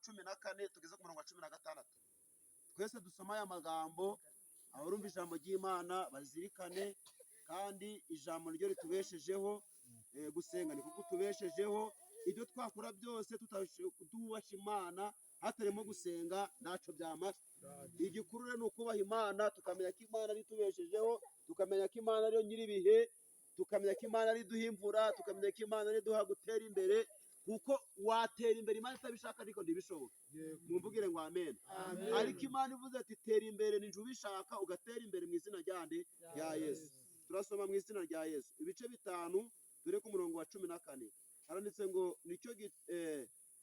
14 tugeze ku murongo wa 16. Twese dusoma aya magambo. Abarumva ijambo ry'Imana bazirikane, kandi ijambo niryo ritubeshejeho. Gusenga ni kuko tubeshejeho. Ibyo twakora byose tutubashye Imana, hatarimo gusenga, ntacyo byamara. Igikuru rero ni ukubaha Imana, tukamenya ko Imana ari itubeshejeho, tukamenya ko Imana ariyo nyir'ibihe, tukamenya ko Imana ari iduha imvura, tukamenya ko Imana ari iduha gutera imbere, kuko watera imbere Imana itabishaka ariko ntibishoboke. Mumvugire ngo amen. Ariko Imana ivuze ati "Tera imbere", ni ubishaka ugatera imbere mu izina ryande? Rya Yesu. Turasoma mu izina rya Yesu ibice 5, dore ku murongo wa 14 haranditse ngo: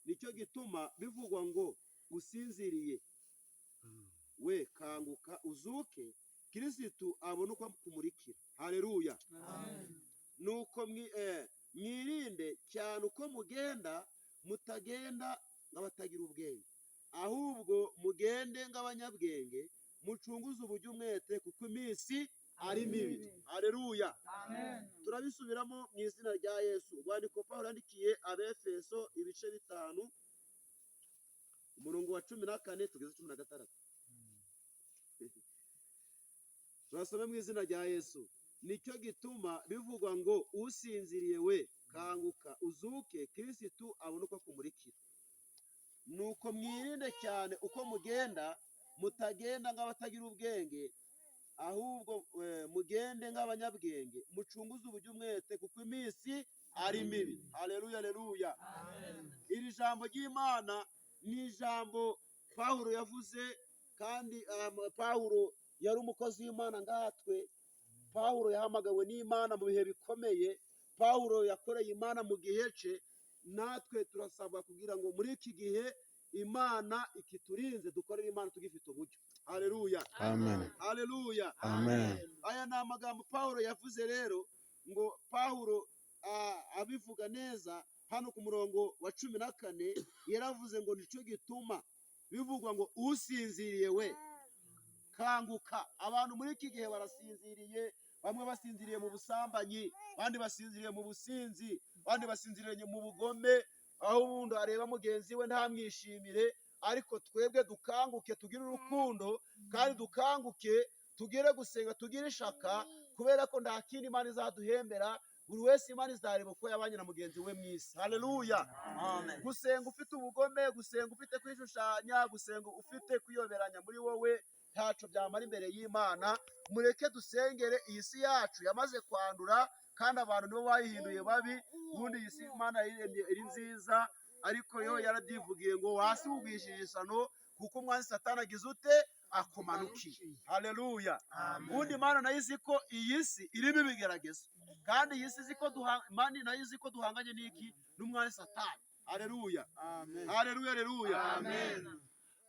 "Nicyo gituma bivugwa ngo: 'Usinziriye we, kanguka uzuke, Kirisitu abone uko akumurikira.'" Haleluya! "Nuko mwirinde cyane uko mugenda, mutagenda nk'abatagira ubwenge, ahubwo mugende nk'abanyabwenge, mucunguze uburyo umwete, kuko iminsi ari mibi." Haleluya! Turabisubiramo mu izina rya Yesu. Urwandiko Pawulo yandikiye Abefeso, ibice 5, umurongo wa 14 tugeze 16. Turasome mu izina rya Yesu: "Nicyo gituma bivugwa ngo: 'Usinziriye we, kanguka uzuke, Kirisitu abone uko akumurikira.' Nuko mwirinde cyane uko mugenda, mutagenda nk'abatagira ubwenge, ahubwo mugende nk'abanyabwenge, mucunguze uburyo umwete, kuko iminsi ari mibi." Haleluya, haleluya! Iri jambo ry'Imana ni ijambo Pawulo yavuze, kandi Pawulo yari umukozi w'Imana ngatwe. Pawulo yahamagawe n'Imana mu bihe bikomeye. Pawulo yakoreye Imana mu gihe cye. Natwe turasabwa kugira ngo muri iki gihe Imana ikiturinze, dukorere Imana tugifite uburyo. Haleluya! Amen. Haleluya! Amen. Aya ni amagambo Pawulo yavuze rero. Ngo Pawulo abivuga neza hano ku murongo wa 14, yaravuze ngo: "Nicyo gituma bivugwa ngo: 'Usinziriye we, kanguka.'" Abantu muri iki gihe barasinziriye. Bamwe basinziriye mu busambanyi, abandi basinziriye mu businzi, abandi basinziriye mu bugome, aho ubundi areba mugenzi we ntamwishimire. Ariko twebwe dukanguke, tugire urukundo, kandi dukanguke tugire gusenga, tugire ishaka, kubera ko nta kindi Imana izaduhembera. Buri wese Imana izareba uko yabanye na mugenzi we mu isi. Haleluya! Gusenga ufite ubugome, gusenga ufite kwishushanya, gusenga ufite kwiyoberanya muri wowe, ntaco byamara imbere y'Imana. Mureke dusengere iyi si yacu yamaze kwandura, kandi abantu nibo bayihinduye babi. Ubundi iyi si Imana yayiremye iri nziza, ariko yo yarabyivugiye ngo: "Hasi ugwishije isano, kuko umwanzi Satani agize ute? Akumanukiye." Haleluya! Ubundi Imana nayo izi ko iyi si irimo ibigeragezo, kandi iyi si izi ko Imana nayo izi ko duhanganye n'iki? N'umwanzi Satani. Haleluya, haleluya, haleluya!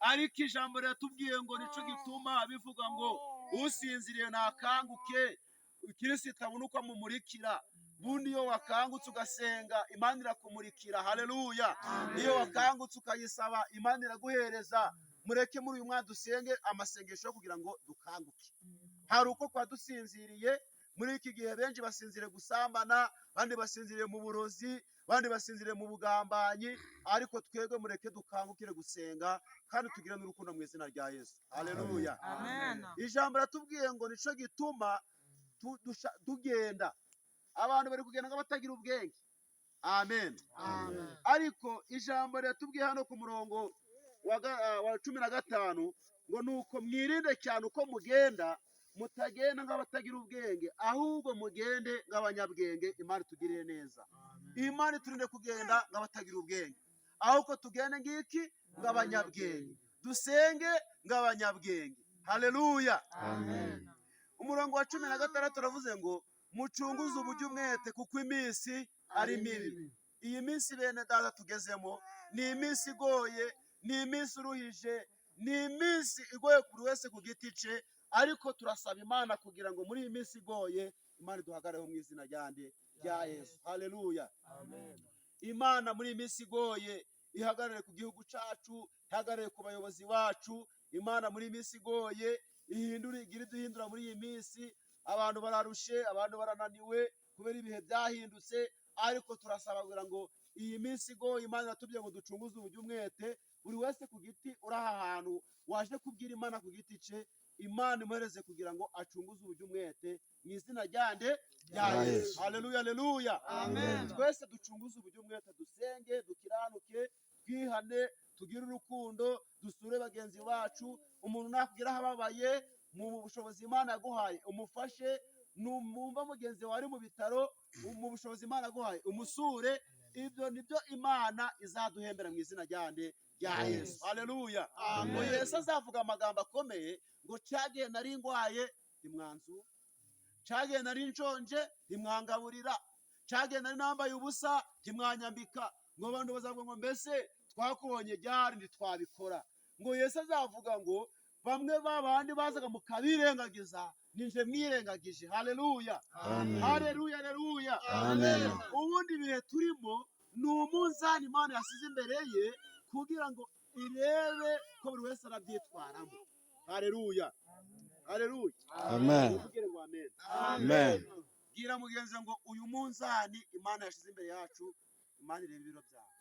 Ariko ijambo riratubwiye ngo: "Nico gituma bivuga ngo: 'Usinziriye nakanguke, Kirisito abone uko amumurikira.'" Bundi iyo wakangutse ugasenga, Imana irakumurikira. Haleluya! Iyo wakangutse ukayisaba, Imana iraguhereza. Mureke muri uyu mwaka dusenge amasengesho yo kugira ngo dukanguke. Hari uko kwa dusinziriye muri iki gihe. Benshi basinziriye gusambana, abandi basinziriye mu burozi, abandi basinziriye mu bugambanyi. Ariko twebwe mureke dukangukire gusenga, kandi tugire n'urukundo mu izina rya Yesu. Haleluya! Amen. Ijambo riratubwiye ngo: "Nico gituma tugenda." Abantu bari kugenda nk'abatagira ubwenge. Amen. Amen. Ariko ijambo riratubwiye hano ku murongo wa 15 ngo: "Nuko mwirinde cyane uko mugenda, mutagenda nk'abatagira ubwenge, ahubwo mugende nk'abanyabwenge." Imana itugirire neza. Imana iturinde kugenda nk'abatagira ubwenge, ahubwo tugende ngiki? Nk'abanyabwenge. Dusenge nk'abanyabwenge. Haleluya! Amen. Umurongo wa 16 uravuze ngo: "Mucunguze uburyo umwete, kuko iminsi ari mibi." Iyi minsi, bene data, tugezemo ni iminsi igoye, ni iminsi uruhije, ni iminsi igoye buri wese ku giti cye. Ariko turasaba Imana kugira ngo muri iyi minsi igoye Imana iduhagareho mu izina ryande? Rya Yesu. Haleluya! Imana muri iyi minsi igoye ihagarare ku gihugu cyacu, ihagarare ku bayobozi bacu. Imana muri iyi minsi igoye ihindure, igire iduhindura muri iyi minsi. Abantu bararushe, abantu barananiwe kubera ibihe byahindutse. Ariko turasaba kugira ngo iyi minsi igoye, Imana iratubwiye ngo ducunguze uburyo umwete, buri wese. wese ku giti uri aha hantu waje kubwira Imana ku giti cye, Imana imuhereze kugira ngo acunguze uburyo umwete mu izina ryande? Rya Rya Yesu. Yesu. Haleluya, haleluya. Amen. Twese ducunguze uburyo umwete, dusenge, dukiranuke, twihane, tugire urukundo, dusure bagenzi bacu. Umuntu nakugeraho ababaye, mu bushobozi Imana yaguhaye umufashe. Numva mugenzi wawe ari mu bitaro, mu bushobozi Imana yaguhaye umusure. Ibyo nibyo Imana izaduhembera mu izina ryande? Rya Yesu. Haleluya. Ngo Yesu azavuga amagambo akomeye ngo: "Cyagihe nari ndwaye ntimwanzu, cyagihe nari nshonje ntimwangaburira, cyagihe nari nambaye ubusa ntimwanyambika." Ngo abantu bazavuga ngo: "Mbese twakubonye ryari ntitwabikora?" Ngo Yesu azavuga ngo: "Bamwe babandi bazaga mukabirengagiza, ninje mwirengagije." Haleluya. Amen. Haleluya, haleluya. Amen. Ubundi ibihe turimo ni umunzani Imana yasize imbere ye kugira ngo irebe ko buri wese arabyitwaramo. Haleluya, haleluya. Amen. Muvugire ngo amen. Amen. Bwira mugenzi ngo uyu munzani Imana yashyize imbere yacu, Imana ireba ibiro byawe.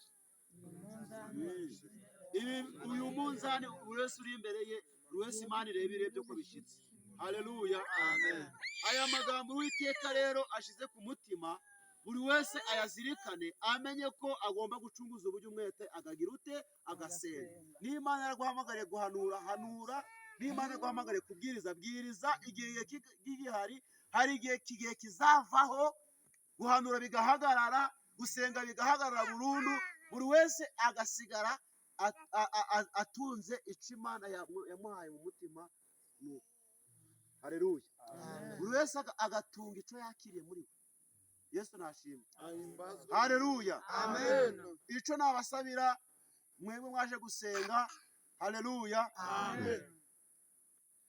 Ibi uyu munzani buri wese uri imbere ye, buri wese Imana ireba irebye ko bishyitse. Haleluya, amen. Aya magambo Uwiteka rero ashize ku mutima, buri wese ayazirikane, amenye ko agomba gucunguza uburyo umwete, akagira ute? Agasenga. N'Imana yaraguhamagariye guhanura, hanura. N'Imana yaraguhamagariye kubwiriza, bwiriza igihe gihari. Hari igihe kizavaho guhanura bigahagarara, gusenga bigahagarara burundu, buri wese agasigara atunze icyo Imana yamuhaye mu mutima. Nuko haleluya, buri wese agatunga icyo yakiriye muri we. Yesu nashimwe. Haleluya. Icyo nabasabira mwebwe mwaje gusenga, haleluya,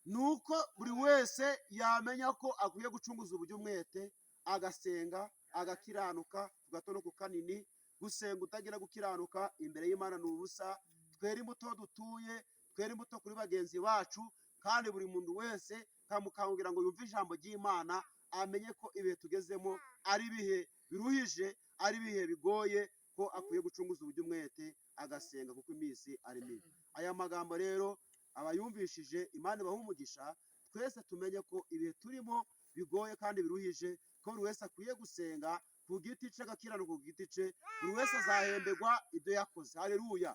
ni uko buri wese yamenya ko akwiye gucunguza uburyo umwete, agasenga, agakiranuka ku gato no ku kanini. Gusenga utagira gukiranuka imbere y'Imana ni ubusa. Twere imbuto dutuye, twere imbuto kuri bagenzi bacu, kandi buri muntu wese kamukangurira ngo yumve ijambo ry'Imana, amenye ko ibihe tugezemo ari ibihe biruhije, ari ibihe bigoye, ko akwiye gucunguza uburyo umwete, agasenga, kuko iminsi ari mibi. Aya magambo rero abayumvishije, Imana ibaha umugisha. Twese tumenye ko ibihe turimo bigoye kandi biruhije, ko buri wese akwiye gusenga ku giti cye, agakiranuka ku giti cye. Buri wese azahemberwa ibyo yakoze. Haleluya.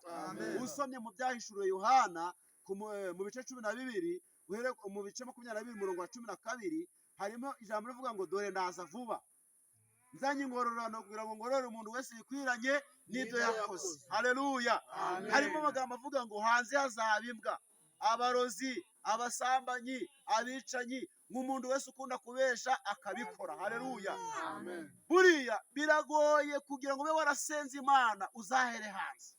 Usomye mu Byahishuriwe Yohana mu bice 12, uhere mu bice 22 umurongo wa 12, harimo ijambo rivuga ngo: "Dore ndaza vuba nzanye ingororano kugira ngo ngororere umuntu wese yikwiranye n'ibyo yakoze." Haleluya. Harimo amagambo avuga ngo hanze hazaba imbwa, abarozi, abasambanyi, abicanyi, nk'umuntu wese ukunda kubesha akabikora. Haleluya. Buriya biragoye kugira ngo ube warasenze Imana uzahere hanze.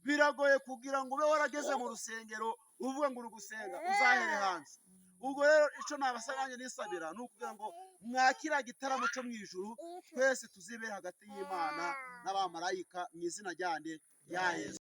Biragoye kugira ngo ube warageze mu rusengero uvuga ngo uri gusenga uzahere hanze. Ubwo rero icyo nabasaba nanjye nisabira ni ukugira ngo mwakira igitaramo cyo mu ijuru, twese tuzibere hagati y'Imana n'abamarayika mu izina ryande? Rya Yesu.